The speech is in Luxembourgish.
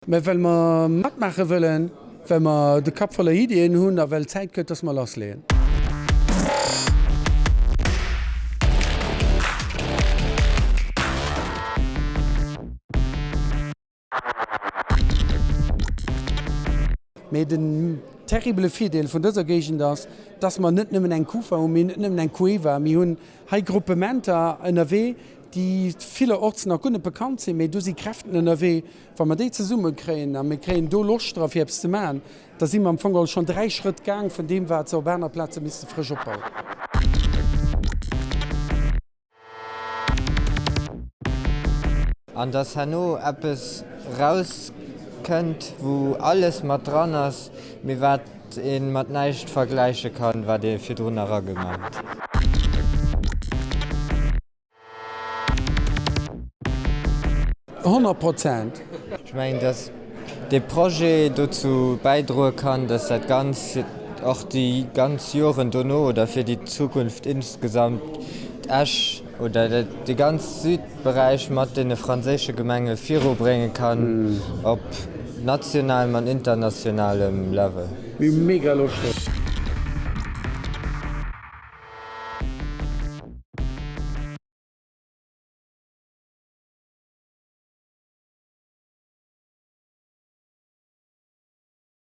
Mä well mer matmaache wëllen, well mer de Kapp voller Iddien hunn a well et Zäit gëtt, dass mer lassleeën. Mee den terribele Virdeel vun dëser Géigend ass, dass mer net nëmmen eng Kufa hunn, mir hunn net nëmmen eng Cueva, mir hunn hei Gruppementer ënnerwee, déi villerorts nach guer net bekannt sinn, mee do si Kräften ënnerwee, Wa mer déi zesumme kréien a mir kréien do Loscht dra fir eppes ze maachen, da si mer am Fong geholl schonn 3 Schrëtt gaang vun deem wat se op aner Plaze misste frësch opbauen. An dass herno eppes rauskënnt, wou alles mat dran ass, mee wat ee mat näischt vergläiche kann, wat ee virdrun eragemaach huet. 100%. Ech mengen, dass dee Projet dozou bäidroe kann, dass dat Ganzt och déi ganz Joren dono oder fir déi Zukunft insgesamt Esch oder dee ganz Südberäich mat deene franséische Gemenge virubrénge kann op nationalem an internationalem Level. Mir hu mega Loscht drop.